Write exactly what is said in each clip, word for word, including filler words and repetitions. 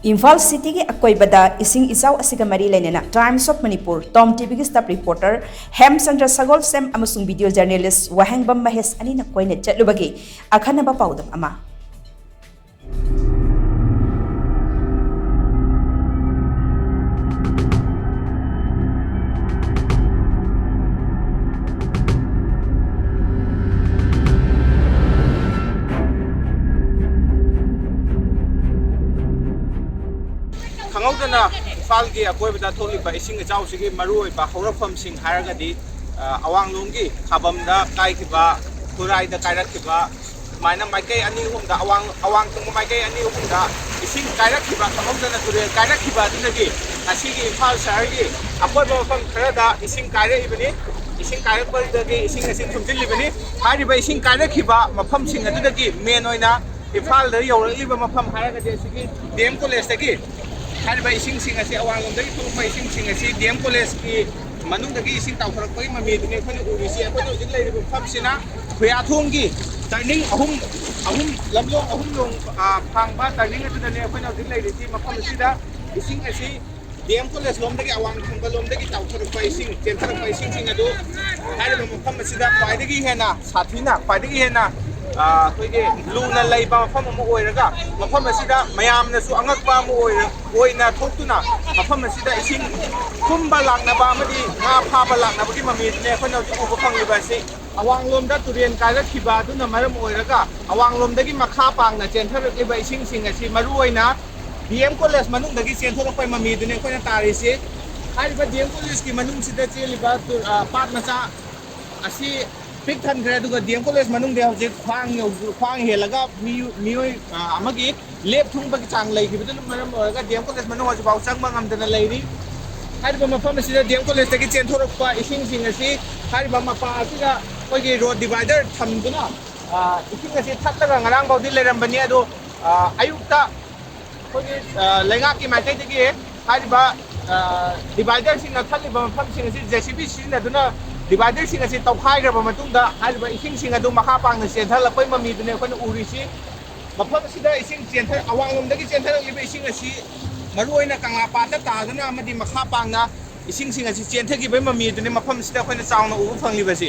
ꯏꯝꯐꯥꯜ ꯁꯤꯇꯤꯒꯤ ꯑꯀꯣꯏꯕꯗ ꯏꯁꯤꯡ ꯏꯆꯥꯎ ꯑꯁꯤꯒ ꯃꯔꯤ ꯂꯩꯅꯅ Times of Manipur, Tom ꯇꯤꯚꯤꯒꯤ staff reporter ꯍꯦꯝꯆꯟꯗ꯭ꯔ ꯁꯒꯣꯜꯁꯦꯝ ꯑꯃꯁꯨꯡ video journalist ꯋꯥꯍꯦꯡꯕꯝ ꯃꯍꯦꯁ ꯑꯅꯤꯅ ꯀꯣꯏꯅ ꯆꯠꯂꯨꯕꯒꯤ ꯑꯈꯟꯅꯕ ꯄꯥꯎꯗꯝ ꯑꯃ꯫ ꯈꯪꯍꯧꯗꯅ ꯏꯝꯐꯥꯜꯒꯤ ꯑꯀꯣꯏꯕꯗ ꯊꯣꯛꯂꯤꯕ ꯏꯁꯤꯡ ꯏꯆꯥꯎꯁꯤꯒꯤ ꯃꯔꯨꯑꯣꯏꯕ ꯍꯧꯔꯛꯐꯝꯁꯤꯡ ꯍꯥꯏꯔꯒꯗꯤ, ꯑ, ꯑꯋꯥꯡꯂꯣꯝꯒꯤ ꯈꯥꯕꯝꯗ ꯀꯥꯏꯈꯤꯕ, ꯈꯨꯔꯥꯏꯗ ꯀꯥꯏꯔꯛꯈꯤꯕ, ꯁꯨꯃꯥꯏꯅ ꯃꯥꯏꯀꯩ ꯑꯅꯤ ꯑꯍꯨꯝꯗ, ꯑꯋꯥꯡ, ꯑꯋꯥꯡ ꯊꯪꯕ ꯃꯥꯏꯀꯩ ꯑꯅꯤ ꯑꯍꯨꯝꯗ ꯏꯁꯤꯡ ꯀꯥꯏꯔꯛꯈꯤꯕ, ꯈꯪꯍꯧꯗꯅ ꯇꯨꯔꯦꯜ ꯀꯥꯏꯔꯛꯈꯤꯕ ꯑꯗꯨꯗꯒꯤ ꯉꯁꯤꯒꯤ ꯏꯝꯐꯥꯜ ꯁꯍꯔꯒꯤ ꯑꯀꯣꯏꯕ ꯃꯐꯝ ꯈꯔꯗ ꯏꯁꯤꯡ ꯀꯥꯏꯔꯛꯏꯕꯅꯤ꯫ ꯏꯁꯤꯡ ꯀꯥꯏꯔꯛꯄꯗꯒꯤ ꯏꯁꯤꯡ ꯑꯁꯤ ꯊꯨꯝꯖꯤꯜꯂꯤꯕꯅꯤ꯫ ꯍꯥꯏꯔꯤꯕ ꯏꯁꯤꯡ ꯀꯥꯏꯔꯛꯈꯤꯕ ꯃꯐꯝꯁꯤꯡ ꯑꯗꯨꯗꯒꯤ main ꯑꯣꯏꯅ ꯏꯝꯐꯥꯜꯗ ꯌꯧꯔꯛꯂꯤꯕ ꯃꯐꯝ ꯍꯥꯏꯔꯒꯗꯤ ꯑꯁꯤꯒꯤ D M ꯀꯣꯂꯦꯖꯇꯒꯤ ꯍꯥꯏꯔꯤꯕ ꯏꯁꯤꯡꯁꯤꯡ ꯑꯁꯤ, ꯑꯋꯥꯡꯂꯣꯝꯗꯒꯤ ꯊꯣꯛꯂꯛꯄ ꯏꯁꯤꯡꯁꯤꯡ ꯑꯁꯤ D M ꯀꯣꯂꯦꯖꯀꯤ ꯃꯅꯨꯡꯗꯒꯤ ꯏꯁꯤꯡ ꯇꯥꯎꯊꯔꯛꯄꯒꯤ ꯃꯃꯤꯗꯨꯅꯤ ꯑꯩꯈꯣꯏꯅ ꯎꯔꯤꯁꯤ꯫ ꯑꯩꯈꯣꯏꯅ ꯍꯧꯖꯤꯛ ꯂꯩꯔꯤꯕ ꯃꯐꯝꯁꯤꯅ ꯈꯨꯌꯥꯊꯣꯡꯒꯤ turning ꯑꯍꯨꯝ, ꯑꯍꯨꯝ, ꯂꯝꯂꯣꯡ ꯑꯍꯨꯝꯂꯣꯡ, ꯑ, ꯐꯥꯡꯕ turning ꯑꯗꯨꯗꯅꯦ ꯑꯩꯈꯣꯏꯅ ꯍꯧꯖꯤꯛ ꯂꯩꯔꯤꯁꯤ꯫ ꯃꯐꯝ ꯑꯁꯤꯗ ꯏꯁꯤꯡ ꯑꯁꯤ D M ꯀꯣꯂꯦꯖ ꯂꯣꯝꯗꯒꯤ, ꯑꯋꯥꯡ ꯊꯪꯕ ꯂꯣꯝꯗꯒꯤ ꯇꯥꯎꯊꯔꯛꯄ ꯏꯁꯤꯡ, ꯆꯦꯟꯊꯔꯛꯄ ꯏꯁꯤꯡꯁꯤꯡ ꯑꯗꯨ ꯍꯥꯏꯔꯤꯕ ꯃꯐꯝ ꯑꯁꯤꯗ ꯈ꯭ꯋꯥꯏꯗꯒꯤ ꯍꯦꯟꯅ ꯁꯥꯊꯤꯅ, ꯈ꯭ꯋꯥꯏꯗꯒꯤ ꯍꯦꯟꯅ, ꯑ, ꯑꯩꯈꯣꯏꯒꯤ ꯂꯨꯅ ꯂꯩꯕ ꯃꯐꯝ ꯑꯃ ꯑꯣꯏꯔꯒ, ꯃꯐꯝ ꯑꯁꯤꯗ ꯃꯌꯥꯝꯅꯁꯨ ꯑꯉꯛꯄ ꯑꯃ ꯑꯣꯏꯔ-, ꯑꯣꯏꯅ ꯊꯣꯛꯇꯨꯅ, ꯃꯐꯝ ꯑꯁꯤꯗ ꯏꯁꯤꯡ ꯀꯨꯝꯕ ꯂꯥꯛꯅꯕ ꯑꯃꯗꯤ ꯉꯥ ꯐꯥꯕ ꯂꯥꯛꯅꯕꯒꯤ ꯃꯃꯤꯗꯨꯅꯤ ꯑꯩꯈꯣꯏꯅ ꯍꯧꯖꯤꯛ ꯎꯕ ꯐꯪꯂꯤꯕ ꯑꯁꯤ꯫ ꯑꯋꯥꯡꯂꯣꯝꯗ ꯇꯨꯔꯦꯟ ꯀꯥꯏꯔꯛꯈꯤꯕ ꯑꯗꯨꯅ ꯃꯔꯝ ꯑꯣꯏꯔꯒ, ꯑꯋꯥꯡꯂꯣꯝꯗꯒꯤ ꯃꯈꯥ ꯄꯥꯡꯅ ꯆꯦꯟꯊꯔꯛꯂꯤꯕ ꯏꯁꯤꯡꯁꯤꯡ ꯑꯁꯤ ꯃꯔꯨꯑꯣꯏꯅ D M ꯀꯣꯂꯦꯖ ꯃꯅꯨꯡꯗꯒꯤ ꯆꯦꯟꯊꯣꯔꯛꯄꯒꯤ ꯃꯃꯤꯗꯨꯅꯤ ꯑꯩꯈꯣꯏꯅ ꯇꯥꯔꯤꯁꯤ꯫ ꯍꯥꯏꯔꯤꯕ D M ꯀꯣꯂꯦꯖꯀꯤ ꯃꯅꯨꯡꯁꯤꯗ ꯆꯦꯜꯂꯤꯕ ꯇꯨ-, ꯑ, ꯄꯥꯠ ꯃꯆꯥ ꯑꯁꯤ ꯄꯤꯛ ꯊꯟꯈ꯭ꯔꯦ, ꯑꯗꯨꯒ D M ꯀꯣꯂꯦꯖ ꯃꯅꯨꯡꯗ ꯍꯧꯖꯤꯛ ꯈ꯭ꯋꯥꯡ ꯌꯧ-, ꯈ꯭ꯋꯥꯡ ꯍꯦꯜꯂꯒ ꯃꯤꯑꯣꯏ, ꯃꯤꯑꯣꯏ, ꯑ, ꯑꯃꯒꯤ ꯂꯦꯞ ꯊꯨꯡꯕꯒꯤ ꯆꯥꯡ ꯂꯩꯈꯤꯕꯗꯨꯅ ꯃꯔꯝ ꯑꯣꯏꯔꯒ D M ꯀꯣꯂꯦꯖ ꯃꯅꯨꯡ ꯍꯧꯖꯤꯛꯐꯥꯎ ꯆꯪꯕ ꯉꯝꯗꯅ ꯂꯩꯔꯤ꯫ ꯍꯥꯏꯔꯤꯕ ꯃꯐꯝ ꯑꯁꯤꯗ D M ꯀꯣꯂꯦꯖꯇꯒꯤ ꯆꯦꯟꯊꯣꯔꯛꯄ ꯏꯁꯤꯡꯁꯤꯡ ꯑꯁꯤ ꯍꯥꯏꯔꯤꯕ ꯃꯄꯥ ꯑꯁꯤꯗ ꯑꯩꯈꯣꯏꯒꯤ road divider ꯊꯝꯗꯨꯅ, ꯑ, ꯏꯁꯤꯡ ꯑꯁꯤ ꯊꯠꯂꯒ ꯉꯔꯥꯡ ꯐꯥꯎꯗꯤ ꯂꯩꯔꯝꯕꯅꯤ꯫ ꯑꯗꯣ, ꯑ, ꯑꯌꯨꯛꯇ ꯑꯩꯈꯣꯏꯒꯤ, ꯑ, ꯂꯩꯉꯥꯛꯀꯤ ꯃꯥꯏꯀꯩꯗꯒꯤ ꯍꯥꯏꯔꯤꯕ, ꯑ, dividerꯁꯤꯡꯅ ꯊꯠꯂꯤꯕ ꯃꯐꯝꯁꯤꯡ ꯑꯁꯤ J C B ꯁꯤꯖꯤꯟꯅꯗꯨꯅ dividerꯁꯤꯡ ꯑꯁꯤ ꯇꯧꯈꯥꯏꯈ꯭ꯔꯕ ꯃꯇꯨꯡꯗ ꯍꯥꯏꯔꯤꯕ ꯏꯁꯤꯡꯁꯤꯡ ꯑꯗꯨ ꯃꯈꯥ ꯄꯥꯡꯅ ꯆꯦꯟꯊꯔꯛꯄꯒꯤ ꯃꯃꯤꯗꯨꯅꯤ ꯑꯩꯈꯣꯏꯅ ꯎꯔꯤꯁꯤ꯫ ꯃꯐꯝ ꯑꯁꯤꯗ ꯏꯁꯤꯡ ꯆꯦꯟꯊ-, ꯑꯋꯥꯡꯂꯣꯝꯗꯒꯤ ꯆꯦꯟꯊꯔꯛꯂꯤꯕ ꯏꯁꯤꯡ ꯑꯁꯤ ꯃꯔꯨꯑꯣꯏꯅ ꯀꯪꯂꯥ ꯄꯥꯠꯇ ꯇꯥꯗꯨꯅ ꯑꯃꯗꯤ ꯃꯈꯥ ꯄꯥꯡꯅ ꯏꯁꯤꯡꯁꯤꯡ ꯑꯁꯤ ꯆꯦꯟꯊꯈꯤꯕꯒꯤ ꯃꯃꯤ ꯑꯗꯨꯅꯤ ꯃꯐꯝ ꯑꯁꯤꯗ ꯑꯩꯈꯣꯏꯅ ꯆꯥꯎꯅ ꯎꯕ ꯐꯪꯂꯤꯕꯁꯤ꯫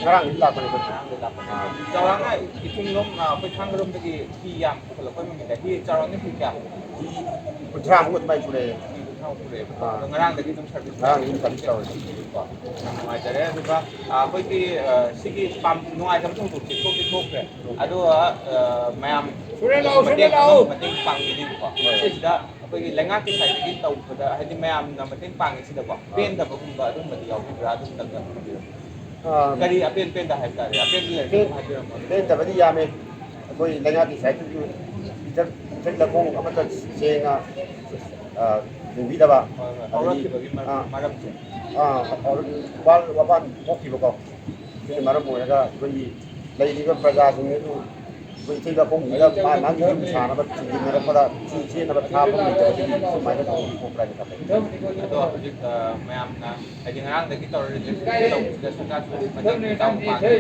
ꯉꯔꯥꯡꯗꯤ ꯂꯥꯛꯄꯅꯦ ꯑꯩꯈꯣꯏ꯫ ꯉꯔꯥꯡꯗꯤ ꯂꯥꯛꯄꯅꯦ꯫ ꯆꯥꯎꯔꯥꯛꯅ ꯏꯊꯨꯝꯂꯣꯝ, ꯑ, ꯑꯩꯈꯣꯏ ꯊꯥꯡꯒꯔꯣꯝꯗꯒꯤ ꯍꯤ ꯌꯥꯝ ꯄꯨꯈꯠꯂꯛꯄꯒꯤ ꯃꯃꯤꯗ ꯍꯤ ꯆꯥꯎꯔꯥꯛꯅ ꯍꯤ ꯀꯌꯥ? ꯍꯤ ꯀꯨꯟꯊ꯭ꯔꯥꯃꯨꯛ ꯑꯗꯨꯃꯥꯏꯅ ꯄꯨꯔꯛꯑꯦ꯫ ꯍꯤ ꯀꯨꯟꯊ꯭ꯔꯥꯃꯨꯛ ꯄꯨꯔꯛꯑꯦꯕꯀꯣ꯫ ꯑꯥ꯫ ꯑꯗꯣ ꯉꯔꯥꯡꯗꯒꯤ ꯑꯗꯨꯝ ꯁꯥꯔꯚꯤꯁ ꯉꯔꯥꯡꯗꯒꯤ ꯑꯗꯨꯝ ꯁꯥꯔꯚꯤꯁ ꯇꯧꯔꯦ꯫ ꯀꯣ꯫ ꯌꯥꯝ ꯅꯨꯡꯉꯥꯏꯖꯔꯦ꯫ ꯑꯗꯨꯒ, ꯑ, ꯑꯩꯈꯣꯏꯒꯤ, ꯑ, ꯁꯤꯒꯤ ꯄꯥꯝ-, ꯅꯨꯡꯉꯥꯏꯇꯕ ꯊꯧꯗꯣꯛꯁꯦ ꯊꯣꯛꯇꯤ ꯊꯣꯛꯈ꯭ꯔꯦ꯫ ꯑꯗꯣ, ꯑ, ꯃꯌꯥꯝ ꯁꯨꯔꯦ ꯂꯥꯛꯑꯣ, ꯁꯨꯔꯦ ꯃꯇꯦꯡ ꯂꯥꯛꯑꯣ꯫ ꯃꯇꯦꯡ ꯄꯥꯡꯕꯤꯔꯤꯕꯀꯣ꯫ ꯍꯣꯏ꯫ ꯁꯤꯁꯤꯗ ꯑꯩꯈꯣꯏꯒꯤ ꯂꯩꯉꯥꯛꯀꯤ ꯁꯥꯏꯠꯇꯒꯤ ꯇꯧꯕꯗ, ꯍꯥꯏꯗꯤ ꯃꯌꯥꯝꯅ ꯃꯇꯦꯡ ꯄꯥꯡꯉꯤꯁꯤꯗꯀꯣ, ꯑꯥ꯫ ꯄꯦꯟꯗꯕꯒꯨꯝꯕ ꯑꯗꯨꯒꯨꯝꯕꯗꯤ ꯌꯥꯎꯕꯤꯕ꯭ꯔꯥ? ꯑꯗꯨꯝꯇꯪꯒ ꯊꯝꯕꯤꯔꯝꯃꯨ꯫ ꯑꯥ꯫ ꯀꯔꯤ ꯑꯄꯦꯟ ꯄꯦꯟꯗ ꯍꯥꯏꯕ ꯇꯥꯔꯦ? ꯑꯄꯦꯟꯕ ꯂꯩꯔꯒꯗꯤ ꯄꯦꯟ-, ꯑꯗꯨꯝ ꯍꯥꯏꯕꯤꯔꯝꯃꯣ꯫ ꯄꯦꯟꯗꯕꯗꯤ ꯌꯥꯝꯃꯦ꯫ ꯑꯩꯈꯣꯏ ꯂꯩꯉꯥꯛꯀꯤ ꯁꯥꯏꯠꯇꯁꯨ ꯄꯤꯊꯛ, ꯄꯤꯊꯛ ꯂꯧꯈꯣꯡ ꯑꯃꯠꯇ ꯁꯦꯡꯅ, ꯑꯥ, ꯌꯦꯡꯕꯤꯗꯕ꯫ ꯍꯣꯏ, ꯍꯣꯏ꯫ ꯑꯗꯒꯤ, ꯍꯧꯔꯛꯈꯤꯕꯒꯤ ꯃꯔꯝ, ꯑꯥ, ꯃꯔꯝꯁꯦ꯫ ꯑꯥ, ꯍꯧꯔꯛ-, ꯋꯥꯜ ꯋꯥꯄꯥꯟ ꯊꯣꯛꯈꯤꯕꯀꯣ꯫ ꯁꯤꯅ ꯃꯔꯝ ꯑꯣꯏꯔꯒ ꯑꯩꯈꯣꯏꯒꯤ ꯂꯩꯔꯤꯕ ꯄ꯭ꯔꯖꯥꯁꯤꯡꯅꯁꯨ ꯑꯩꯈꯣꯏ ꯏꯊꯤꯜ ꯂꯧꯈꯣꯡꯁꯤꯗ ꯃꯥ ꯃꯥꯒꯤ ꯌꯨꯝ ꯁꯥꯅꯕ ꯊꯤꯡꯖꯤꯟꯅꯔꯛꯄꯗ ꯆꯦ-, ꯆꯦꯟꯅꯕ ꯊꯥꯕ ꯉꯝꯗꯕꯗꯒꯤ ꯁꯨꯃꯥꯏꯅ ꯊꯣꯛꯄ꯭ꯔꯥ ꯍꯥꯏꯅ ꯈꯜꯂꯦ꯫ ꯑꯗꯣ ꯍꯧꯖꯤꯛ, ꯑ, ꯃꯌꯥꯝꯅ ꯍꯥꯏꯗꯤ ꯉꯔꯥꯡꯗꯒꯤ ꯇꯧꯔ ꯔꯤꯂꯤꯐ ꯇꯧꯕꯁꯤꯗ ꯁꯔꯀꯥꯔꯁꯨ ꯃꯇꯦꯡ ꯃꯇꯥꯡ ꯄꯥꯡꯉꯦ꯫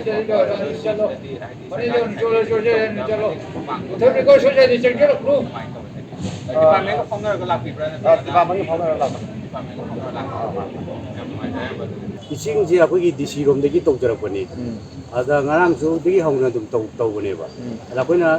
ꯑꯗꯣ ꯁꯤꯁꯤꯗꯗꯤ ꯍꯥꯏꯗꯤ ꯁꯔꯀꯥꯔꯒꯤ ꯁꯥꯏꯠꯇꯒꯤ ꯃꯇꯦꯡ ꯄꯥꯡꯕ ꯀꯃꯥꯏꯅ ꯇꯧꯋꯦ ꯍꯥꯏꯗꯤ? ꯗꯤꯄꯥꯔꯠꯃꯦꯟꯒ ꯐꯥꯎꯅꯔꯒ ꯂꯥꯛꯄꯤꯕ꯭ꯔꯥ ꯑ, ꯅꯠꯇ꯭ꯔꯒꯅ? ꯗꯤꯄꯥꯔꯠꯃꯦꯟꯒ ꯐꯥꯎꯅꯔꯒ ꯂꯥꯛꯄ꯫ ꯗꯤꯄꯥꯔꯠꯃꯦꯟꯒ ꯐꯥꯎꯅꯔꯒ ꯂꯥꯛꯄ꯫ ꯌꯥꯝ ꯅꯨꯡꯉꯥꯏꯖꯔꯦ, ꯕ꯭ꯔꯗꯔ꯫ ꯏꯁꯤꯡꯁꯦ ꯑꯩꯈꯣꯏꯒꯤ ꯗꯤ ꯁꯤ ꯔꯣꯝꯗꯒꯤ ꯇꯧꯖꯔꯛꯄꯅꯤ꯫ ꯎꯝ꯫ ꯑꯗ ꯉꯔꯥꯡꯁꯨꯗꯒꯤ ꯍꯧꯅ ꯑꯗꯨꯝ ꯇꯧ-, ꯇꯧꯕꯅꯦꯕ꯫ ꯎꯝ꯫ ꯑꯗ ꯑꯩꯈꯣꯏꯅ,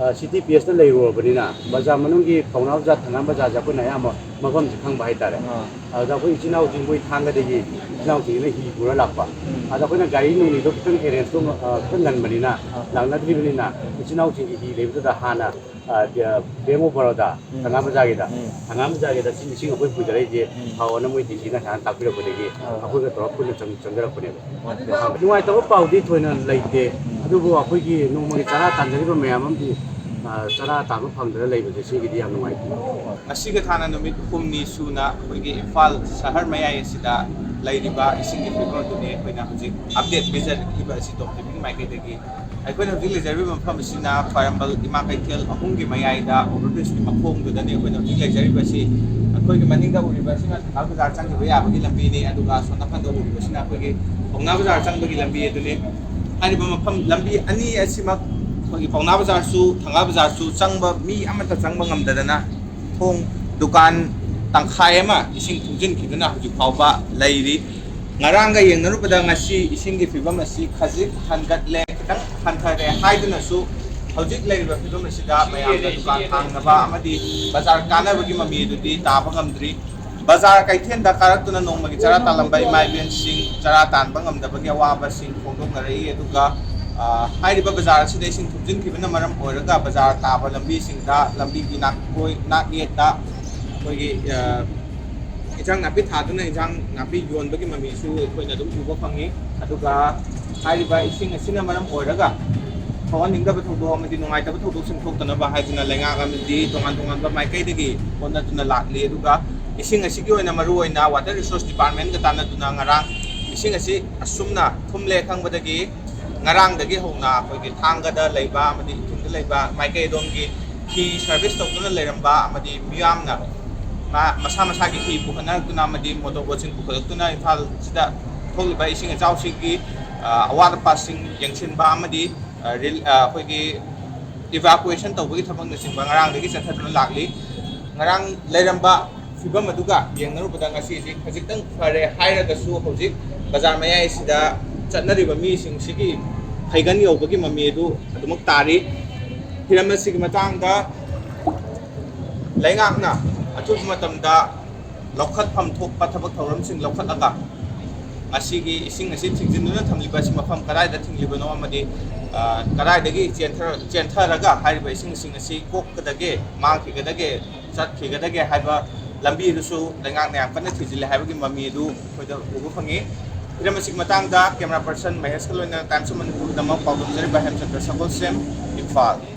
ꯑ, ꯁꯤꯇꯤ ꯄꯦꯁꯇ ꯂꯩꯔꯨꯔꯕꯅꯤꯅ ꯕꯖꯥꯔ ꯃꯅꯨꯡꯒꯤ ꯄꯥꯎꯅꯥ ꯕꯖꯥꯔ, ꯊꯪꯒꯥꯜ ꯕꯖꯥꯔꯁꯦ ꯑꯩꯈꯣꯏꯅ ꯑꯌꯥꯝꯕ ꯃꯐꯝꯁꯦ ꯈꯪꯕ ꯍꯥꯏꯇꯥꯔꯦ꯫ ꯑꯥ꯫ ꯑꯗꯨꯗ ꯑꯩꯈꯣꯏ ꯏꯆꯤꯟ ꯏꯅꯥꯎꯁꯤꯡ ꯃꯣꯏ ꯊꯥꯡꯒꯗꯒꯤ ꯏꯆꯤꯟ ꯏꯅꯥꯎꯁꯤꯡꯁꯤꯅ ꯍꯤ ꯄꯨꯔ ꯂꯥꯛꯄ꯫ ꯎꯝ꯫ ꯑꯗ ꯑꯩꯈꯣꯏꯅ ꯒꯥꯔꯤ ꯅꯨꯡꯂꯤꯗꯣ ꯈꯤꯇꯪ ꯑꯦꯔꯦꯟꯖꯇꯣ, ꯑ, ꯈꯤꯇꯪ ꯉꯟꯕꯅꯤꯅ ꯑꯥ꯫ ꯂꯥꯛꯅꯗ꯭ꯔꯤꯕꯅꯤꯅ ꯏꯆꯤꯟ ꯏꯅꯥꯎꯁꯤꯡꯒꯤ ꯍꯤ ꯂꯩꯕꯗꯨꯗ ꯍꯥꯟꯅ, ꯑ, ꯕꯦ-, ꯕꯦꯡ ꯑꯣꯐ ꯕꯔꯣꯗꯥ, ꯎꯝ꯫ ꯊꯪꯒꯥꯜ ꯕꯖꯥꯔꯒꯤꯗ, ꯎꯝ꯫ ꯊꯪꯒꯥꯜ ꯕꯖꯥꯔꯒꯤꯗ ꯁꯤ ꯏꯁꯤꯡ ꯑꯩꯈꯣꯏ ꯄꯨꯖꯔꯛꯏꯁꯦ ꯎꯝ꯫ ꯐꯥꯎꯑꯣꯅ ꯃꯣꯏ ꯗꯤ ꯁꯤꯅ ꯍꯥꯟꯅ ꯇꯥꯛꯄꯤꯔꯛꯄꯗꯒꯤ ꯑꯥ꯫ ꯑꯩꯈꯣꯏꯒ ꯇꯧꯔꯒ ꯄꯨꯟꯅ ꯆꯪ-, ꯆꯪꯖꯔꯛꯄꯅꯦꯕ꯫ ꯑꯣꯀꯦ꯫ ꯅꯨꯡꯉꯥꯏꯇꯕ ꯄꯥꯎꯗꯤ ꯊꯣꯏꯅ ꯂꯩꯇꯦ꯫ ꯎꯝ꯫ ꯑꯗꯨꯕꯨ ꯑꯩꯈꯣꯏꯒꯤ ꯅꯣꯡꯃꯒꯤ ꯆꯔꯥ ꯇꯥꯟꯖꯔꯤꯕ ꯃꯌꯥꯝ ꯑꯃꯗꯤ, ꯎꯝ꯫ ꯑ, ꯆꯔꯥ ꯇꯥꯟꯕ ꯐꯪꯗꯅ ꯂꯩꯕꯁꯦ ꯁꯤꯒꯤꯗꯤ ꯌꯥꯝ ꯅꯨꯡꯉꯥꯏꯇꯦ꯫ ꯉꯁꯤꯒ ꯊꯥꯅ ꯅꯨꯃꯤꯠ ꯍꯨꯝꯅꯤ ꯁꯨꯅ ꯑꯩꯈꯣꯏꯒꯤ ꯏꯝꯐꯥꯜ ꯁꯍꯔ ꯃꯌꯥꯏ ꯑꯁꯤꯗ ꯂꯩꯔꯤꯕ ꯏꯁꯤꯡꯒꯤ ꯐꯤꯕꯝ ꯑꯗꯨꯅꯤ ꯑꯩꯈꯣꯏꯅ ꯍꯧꯖꯤꯛ ꯑꯞꯗꯦꯠ ꯄꯤꯖꯔꯛꯂꯤꯕ ꯑꯁꯤ ꯇꯣꯞ ꯇꯤꯚꯤꯒꯤ ꯃꯥꯏꯀꯩꯗꯒꯤ꯫ ꯑꯩꯈꯣꯏꯅ ꯍꯧꯖꯤꯛ ꯂꯩꯖꯔꯤꯕ ꯃꯐꯝ ꯑꯁꯤꯅ ꯈ꯭ꯋꯥꯏꯔꯝꯕꯟ ꯏꯃꯥ ꯀꯩꯊꯦꯜ ꯑꯍꯨꯝꯒꯤ ꯃꯌꯥꯏꯗ ꯑꯣꯚꯔ ꯕ꯭ꯔꯤꯖꯀꯤ ꯃꯈꯣꯡꯗꯨꯗꯅꯤ ꯑꯩꯈꯣꯏꯅ ꯍꯧꯖꯤꯛ ꯂꯩꯖꯔꯤꯕꯁꯤ꯫ ꯑꯩꯈꯣꯏꯒꯤ ꯃꯅꯤꯡꯗ ꯎꯔꯤꯕ ꯑꯁꯤꯅ ꯊꯪꯒꯥꯜ ꯕꯖꯥꯔ ꯆꯪꯈꯤꯕ ꯌꯥꯕꯒꯤ ꯂꯝꯕꯤꯅꯤ, ꯑꯗꯨꯒ ꯑꯁꯣꯝ ꯅꯥꯀꯟꯗ ꯎꯔꯤꯕꯁꯤꯅ ꯑꯩꯈꯣꯏꯒꯤ ꯄꯥꯎꯅꯥ ꯕꯖꯥꯔ ꯆꯪꯕꯒꯤ ꯂꯝꯕꯤ ꯑꯗꯨꯅꯤ꯫ ꯍꯥꯏꯔꯤꯕ ꯃꯐꯝ ꯂꯝꯕꯤ ꯑꯅꯤ ꯑꯁꯤꯃꯛ ꯑꯩꯈꯣꯏꯒꯤ ꯄꯥꯎꯅꯥ ꯕꯖꯥꯔꯁꯨ, ꯊꯪꯒꯥꯜ ꯕꯖꯥꯔꯁꯨ ꯆꯪꯕ, ꯃꯤ ꯑꯃꯠꯇ ꯆꯪꯕ ꯉꯝꯗꯗꯅ ꯊꯣꯡ ꯗꯨꯀꯥꯟ ꯇꯪꯈꯥꯏ ꯑꯃ ꯏꯁꯤꯡ ꯊꯨꯝꯖꯤꯟꯈꯤꯗꯨꯅ ꯍꯧꯖꯤꯛ ꯐꯥꯎꯕ ꯂꯩꯔꯤ꯫ ꯉꯔꯥꯡꯒ ꯌꯦꯡꯅꯔꯨꯕꯗ ꯉꯁꯤ ꯏꯁꯤꯡꯒꯤ ꯐꯤꯕꯝ ꯑꯁꯤ ꯈꯖꯤꯛ ꯍꯟꯒꯠꯂꯦ, ꯈꯤꯇꯪ ꯍꯟꯊꯔꯦ ꯍꯥꯏꯗꯨꯅꯁꯨ ꯍꯧꯖꯤꯛ ꯂꯩꯔꯤꯕ ꯐꯤꯕꯝ ꯑꯁꯤꯗ ꯃꯌꯥꯝꯅ ꯗꯨꯀꯥꯟ ꯍꯥꯡꯅꯕ ꯑꯃꯗꯤ ꯕꯖꯥꯔ ꯀꯥꯅꯕꯒꯤ ꯃꯃꯤ ꯑꯗꯨꯗꯤ ꯇꯥꯕ ꯉꯝꯗ꯭ꯔꯤ꯫ ꯕꯖꯥꯔ ꯀꯩꯊꯦꯜꯗ ꯀꯥꯔꯛꯇꯨꯅ ꯅꯣꯡꯃꯒꯤ ꯆꯔꯥ ꯇꯥꯜꯂꯝꯕ ꯏꯃꯥ ꯏꯕꯦꯟꯁꯤꯡ ꯆꯔꯥ ꯇꯥꯟꯕ ꯉꯝꯗꯕꯒꯤ ꯑꯋꯥꯕꯁꯤꯡ ꯐꯣꯡꯗꯣꯛꯅꯔꯛꯏ꯫ ꯑꯗꯨꯒ, ꯑ, ꯍꯥꯏꯔꯤꯕ ꯕꯖꯥꯔ ꯑꯁꯤꯗ ꯏꯁꯤꯡ ꯊꯨꯝꯖꯤꯟꯈꯤꯕꯅ ꯃꯔꯝ ꯑꯣꯏꯔꯒ ꯕꯖꯥꯔ ꯇꯥꯕ ꯂꯝꯕꯤꯁꯤꯡꯗ, ꯂꯝꯕꯤꯒꯤ ꯅꯥꯀꯣꯏ ꯅꯥꯛꯌꯦꯠꯇ ꯑꯩꯈꯣꯏꯒꯤ, ꯑ, ꯏꯟꯁꯥꯡ ꯅꯥꯄꯤ ꯊꯥꯗꯨꯅ ꯏꯟꯁꯥꯡ ꯅꯥꯄꯤ ꯌꯣꯟꯕꯒꯤ ꯃꯃꯤꯁꯨ ꯑꯩꯈꯣꯏꯅ ꯑꯗꯨꯝ ꯎꯕ ꯐꯪꯉꯤ꯫ ꯑꯗꯨꯒ ꯍꯥꯏꯔꯤꯕ ꯏꯁꯤꯡ ꯑꯁꯤꯅ ꯃꯔꯝ ꯑꯣꯏꯔꯒ ꯊꯣꯛꯍꯟꯅꯤꯡꯗꯕ ꯊꯧꯗꯣꯛ ꯑꯃꯗꯤ ꯅꯨꯡꯉꯥꯏꯇꯕ ꯊꯧꯗꯣꯛꯁꯤꯡ ꯊꯣꯛꯇꯅꯕ ꯍꯥꯏꯗꯨꯅ ꯂꯩꯉꯥꯛ ꯑꯃꯗꯤ ꯇꯣꯉꯥꯟ ꯇꯣꯉꯥꯟꯕ ꯃꯥꯏꯀꯩꯗꯒꯤ ꯍꯣꯠꯅꯗꯨꯅ ꯂꯥꯛꯂꯤ꯫ ꯑꯗꯨꯒ ꯏꯁꯤꯡ ꯑꯁꯤꯒꯤ ꯑꯣꯏꯅ ꯃꯔꯨꯑꯣꯏꯅ Water Resource Department ꯀ ꯇꯥꯟꯅꯗꯨꯅ ꯉꯔꯥꯡ ꯏꯁꯤꯡ ꯑꯁꯤ ꯑꯁꯨꯝꯅ ꯊꯨꯝꯂꯦ ꯈꯪꯕꯗꯒꯤ ꯉꯔꯥꯡꯗꯒꯤ ꯍꯧꯅ ꯑꯩꯈꯣꯏꯒꯤ ꯊꯥꯡꯒꯗ ꯂꯩꯕ ꯑꯃꯗꯤ ꯏꯊꯨꯝꯗ ꯂꯩꯕ ꯃꯥꯏꯀꯩ ꯑꯗꯣꯝꯒꯤ ꯐꯤ service ꯇꯧꯗꯨꯅ ꯂꯩꯔꯝꯕ ꯑꯃꯗꯤ ꯃꯤꯌꯥꯝꯅ ꯃꯥ-, ꯃꯁꯥ ꯃꯁꯥꯒꯤ ꯐꯤ ꯄꯨꯈꯠꯅꯔꯛꯇꯨꯅ ꯑꯃꯗꯤ motor boat ꯁꯤꯡ ꯄꯨꯈꯠꯂꯛꯇꯨꯅ ꯏꯝꯐꯥꯜꯁꯤꯗ ꯊꯣꯛꯂꯤꯕ ꯏꯁꯤꯡ ꯏꯆꯥꯎꯁꯤꯡꯒꯤ, ꯑ, ꯑꯋꯥꯠ ꯑꯄꯥꯁꯤꯡ ꯌꯦꯡꯁꯤꯟꯕ ꯑꯃꯗꯤ, ꯑ, ꯔꯤꯜ-, ꯑ, ꯑꯩꯈꯣꯏꯒꯤ evacuation ꯇꯧꯕꯒꯤ ꯊꯕꯛꯅꯆꯤꯡꯕ ꯉꯔꯥꯡꯗꯒꯤ ꯆꯠꯊꯗꯨꯅ ꯂꯥꯛꯂꯤ꯫ ꯉꯔꯥꯡ ꯂꯩꯔꯝꯕ ꯐꯤꯕꯝ ꯑꯗꯨꯒ ꯌꯦꯡꯅꯔꯨꯕꯗ ꯉꯁꯤꯗꯤ ꯈꯖꯤꯛꯇꯪ ꯐꯔꯦ ꯍꯥꯏꯔꯒꯁꯨ ꯍꯧꯖꯤꯛ ꯕꯖꯥꯔ ꯃꯌꯥꯏꯁꯤꯗ ꯆꯠꯅꯔꯤꯕ ꯃꯤꯁꯤꯡꯁꯤꯒꯤ ꯐꯩꯒꯟ ꯌꯧꯕꯒꯤ ꯃꯃꯤ ꯑꯗꯨ ꯑꯗꯨꯃꯛ ꯇꯥꯔꯤ꯫ ꯍꯤꯔꯝ ꯑꯁꯤꯒꯤ ꯃꯇꯥꯡꯗ ꯂꯩꯉꯥꯛꯅ ꯑꯊꯨꯕ ꯃꯇꯝꯗ ꯂꯧꯈꯠꯐꯝ ꯊꯣꯛꯄ ꯊꯕꯛ ꯊꯧꯔꯝꯁꯤꯡ ꯂꯧꯈꯠꯂꯒ ꯃꯁꯤꯒꯤ ꯏꯁꯤꯡ ꯑꯁꯤ ꯊꯤꯡꯖꯤꯟꯗꯨꯅ ꯊꯝꯂꯤꯕ ꯑꯁꯤ ꯃꯐꯝ ꯀꯗꯥꯏꯗ ꯊꯤꯡꯂꯤꯕꯅꯣ ꯑꯃꯗꯤ, ꯑ, ꯀꯗꯥꯏꯗꯒꯤ ꯆꯦꯟꯊꯔ-, ꯆꯦꯟꯊꯔꯒ ꯍꯥꯏꯔꯤꯕ ꯏꯁꯤꯡꯁꯤꯡ ꯑꯁꯤ ꯀꯣꯛꯀꯗꯒꯦ, ꯃꯥꯡꯈꯤꯒꯗꯒꯦ, ꯆꯠꯈꯤꯒꯗꯒꯦ ꯍꯥꯏꯕ ꯂꯝꯕꯤ ꯑꯗꯨꯁꯨ ꯂꯩꯉꯥꯛꯅ ꯌꯥꯝ ꯀꯟꯅ ꯊꯤꯖꯤꯜꯂꯦ ꯍꯥꯏꯕꯒꯤ ꯃꯃꯤ ꯑꯗꯨ ꯑꯩꯈꯣꯏꯗ ꯎꯕ ꯐꯪꯉꯤ꯫ ꯍꯤꯔꯝ ꯑꯁꯤꯒꯤ ꯃꯇꯥꯡꯗ camera person ꯃꯍꯦꯁꯀ ꯂꯣꯏꯅꯅ Times of ꯃꯅꯤꯄꯨꯔꯒꯤꯗꯃꯛ ꯄꯥꯎꯗꯝꯖꯔꯤꯕ ꯍꯦꯝꯆꯟꯗ꯭ꯔ ꯁꯒꯣꯜꯁꯦꯝ, ꯏꯝꯐꯥꯜ꯫